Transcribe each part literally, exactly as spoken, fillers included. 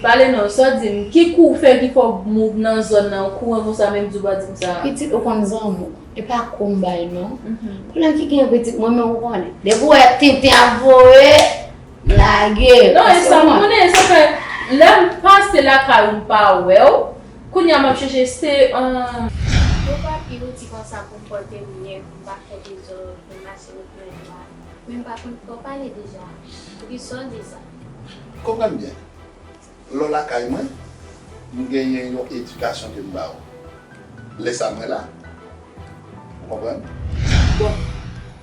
Pale non, sa w di m, ki kou w fè ki fè w move nan zòn nan, kouran konsa, menm di w pa di m sa? Pitit, ou konn zanmi w. E pa kou m bay non. Pwoblèm ki gen pitit, mwen menm ou konnen. Depi w wè tenten ap voye, m lage. Non, e sa m konnen, sa fè, lè m pase lakay ou m pa wè w, kounye a m ap chèche se, an. Yon papye ou di konsa pou m pote m, m pa fè dezòd, pou m mache nan kouran la. Men m pa konn twò pale deja. Poukisa w di sa? Konprann byen. Lè w lakay mwen, m genyen yon edikasyon ke m ba w. Lè sa mwen la. Ou konprann? Bon,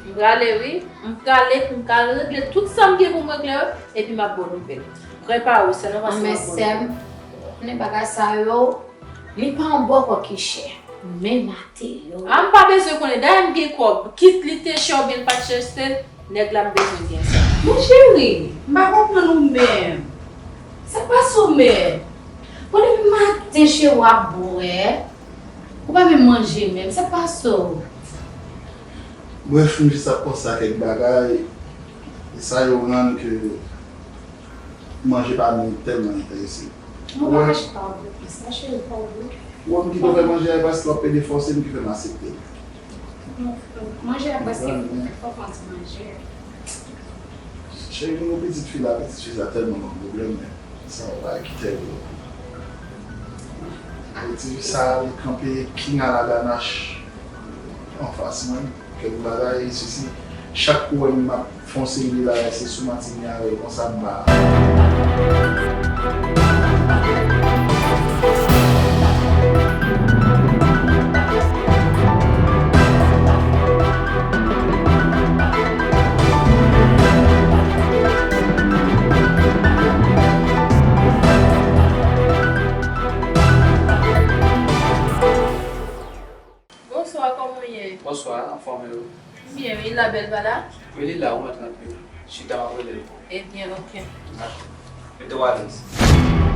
m prale wi. M prale pou m ka regle tout sa m gen pou m regle yo, epi m ap ba w nouvèl. Prepare w, sèlman pase m ap ba w nouvèl. Sè m, konnen bagay sa yo, li pa yon bòkò ki chè. Men materyèl. A, m pa bezwen konnen. Dayè m gen kòb. Kit li te chè oubyen l pa t chè, se nèg la m bezwen gen sa. Mon cheri, m pa konprann ou menm. Sa k pase w menm? Bon, depi maten cheri w ap bwè, ou pa menm manje menm. Sa k pase w? Brèf, m jis ap panse a kèk bagay, e sa yo rann ke manje pa menm tèlman enterese m. Mwen pa ka chita ap bwè plis, mon cheri, pa w bwè. Ou wè m kite w fè manje a, e paske w ap pede fòse m ki fè m aksepte l. Manje a prèske fò fò ti manje. Cheri, nou pitit fi la, pitit fi sa tèlman ban m pwoblèm, men sa w pa kite l. Pitit fi sa, li kanpe king a la ganach anfas mwen. Kèk bagay, sesi, chak kou w wè m ap fè yon seri de bagay, se sou Martini avè l konsa m ba. Bonswa, kòman w ye? Bonswa, anfòm e ou? M byen wi, Labèl pa la? Wi, li la, ou mèt rantre. Chita, m ap rele l pou ou. Ebyen, oke. Dakò. Mete w alèz.